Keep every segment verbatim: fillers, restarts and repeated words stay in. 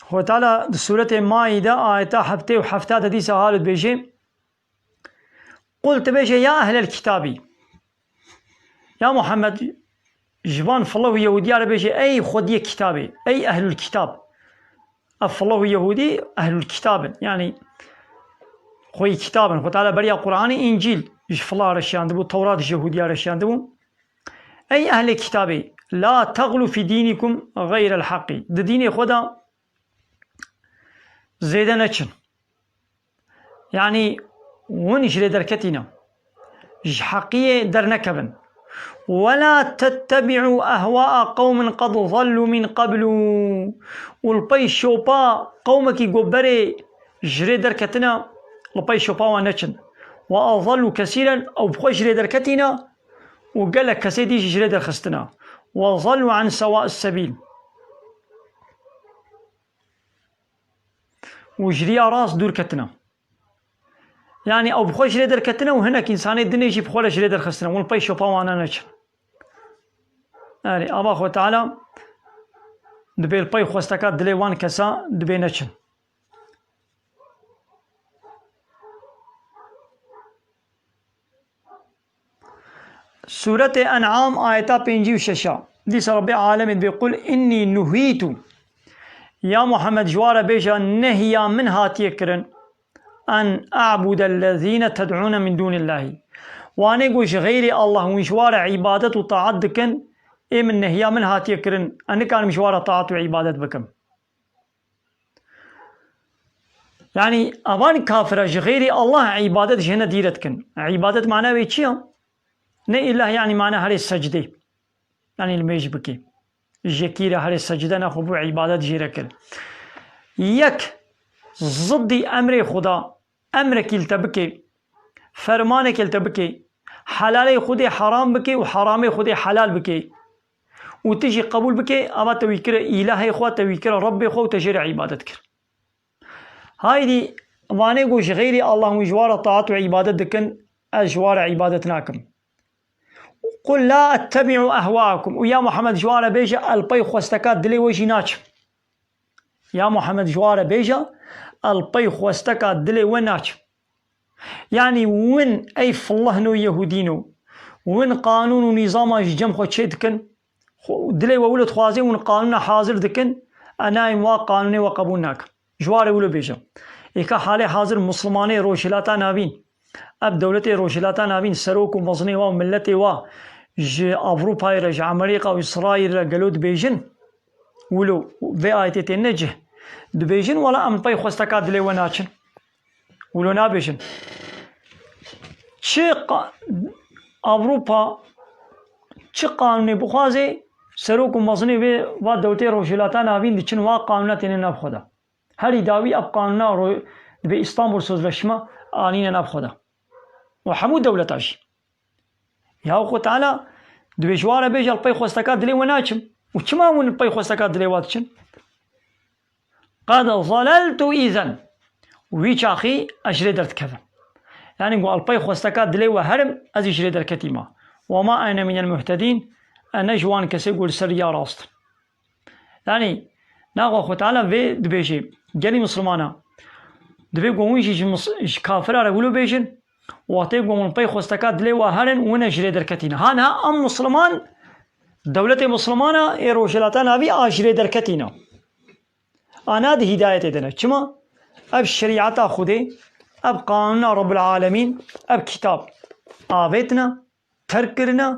Xwedê Teala di Sûretê Maîde ayeta heftê û hefta de dîsa halo dibêje: "Qul", tu bêje, "Ya ehlel kitabî." Ya Muhammed, ji van filo û Yehûdiya re bêje, "Ey xwediyê kitabê, ey ehlul kitab." Ev filo û Yehûdî ehlul kitab in. Yanî xweyî kitab in. Xwedê Teala beriya Qur'anê Încîl ji fila re şiyandibû, Tewrat ji Yehûdiya re şiyandibû. "Ey ehlê kitabê, la teğlu fî dînîkum xeyrel heqî." Di dînê xwe de zêde neçin. Yanî hûn ji rê derketîne. Ji heqiyê dernekevin. "Wela tettebi'û ehwaa qewmin qed zellû min qeblu." Û li pey şopa qewmekî ku berê ji rê derketine, li pey şopa wan neçin. "Ve azellû kesîren", ew bi xwe ji rê derketîne û gelek kesê dî jî ji rê derxistine. "Ve zellû an sewa'is sebîl." Û ji riya rast dûr ketine. Yanî ew bi xwe ji rê derketine û hinek însanê dinê jî bi xwe re ji rê derxistine. Hûn li pey şopa wana neçin. Erê, ava Xwedê Teala dibê li pey xwesteka dilê wan kesa dibê neçin. Sûretê En'am ayeta pêncî û şeş a. Dîsa Rebbê alemê dibê: "Qul innî nuhîtu." Ya Muhammed, ji wa re bêje, "Nehiya min hatiye kirin, en a'budellezîne ted'ûne min dûnillahî." Wanê ku ji xeyrê Allah hûn ji wa re îbadet û taat dikin, ê min nehiya min hatiye kirin, ez nikarim ji wa re taat û îbadet bikim. Yanî, evan kafira ji xeyrî Allah îbadet ji hine dîre dikin. Îbadet mana wê çi ya? Ne îlah, yanî mana herê secdê. Yanî li mêj bikê. Ji yekî re herê secde nexwe bû îbadet jê re kir. Yek ziddî emrê Xuda, emrekî li te bikê, fermanekê li te bikê, helalê Xwedê heram bikê û heramê Xwedê helal bikê. Û tu jî qebûl bike, ava te wî kire îlahê xwe, te wî kire Rebbê xwe û te jê re îbadet kir. Haydî, vanê ku ji xeyrî Allah hûn ji wa re taat û îbadet dikin, ez ji wa re îbadet nakim. Qul la ettebi'u ehwaakum. Û ya Muhammed, ji wa re bêje, ez li pey xwesteka dilê we jî naçim. Ya Muhammed, ji wa re bêje, ez li pey xwesteka dilê we naçim. Yanî win ey fillehno Yehûdîno, win qanûn û nîzama ji cem xwe çê dikin, xwe, dilê we wilo dixwaze, win qanûna hazir dikin, ez nayêm wa qanûnê we qebûl nakim. Ji wa re wilo bêje. Êka halê hazir Mislimanê Rojhilata Navîn, ev dewletê Rojhilata Navîn, serok û mezinê wa û miletê wa ji Ewropayê re, ji Amerîka û Îsraîl re gelo dibêjin, wilo vê ayetê têne cih. Dibêjin, wela em pey xwesteka dilê we naçin. Wilo nabêjin. Çi qa-, Ewropa çi qanûnê bixwaze, serok û mezinê vê va dewletê Rojhilata Navîn diçin wa qanûna têne nav xwe de. Herî dawî ev qanûna ro-, dibê Îstanbul Sözleşme anîne nav xwe de. Û hemû dewleta jî. Ya Xwedê Teala dibê ji wa re bêje, li pey xwesteka dilê we naçim. Û çima hûn li pey xwesteka dilê wa diçin? Qad zalaltu îzen. Wî çaxî ez ji rê derdikevim. Yanî ku li pey xwesteka dilê we herim, ez jî ji rê derketî ma. Ve ma ene minel muhtedîn, ez ne ji wan kesê ku li ser riya rast in. Yanî, naxwe Xwedê Teala vê dibêje, gelî Mislimana, divê ku hûn jî ji mis-, ji kafira re wilo bêjin, wextê ku hûn pey xwesteka dilê wa herin, wine ji rê derketîne. Ha niha em Misliman, dewletê Mislimana ê Rojhilata Navî a ji rê derketîne. Ana di hîdayetê de ne. Çima? Ev şerîeta Xwedê, ev qanûna Rebbul Alemîn, ev kitab avêtine, terk kirine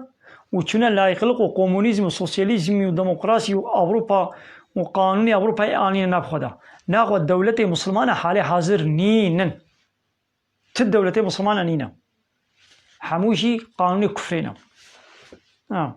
û çûne layîqlik û komunîzm û sosyalîzmî û demokrasî û Ewropa û qanûnê Ewropayê anîne nav xwe de. Naxwe dewletê Mislimana halê hazir nînin. Ti dewletê Mislimana nîne. Hemû jî qanûnê kufrê ne. Ha.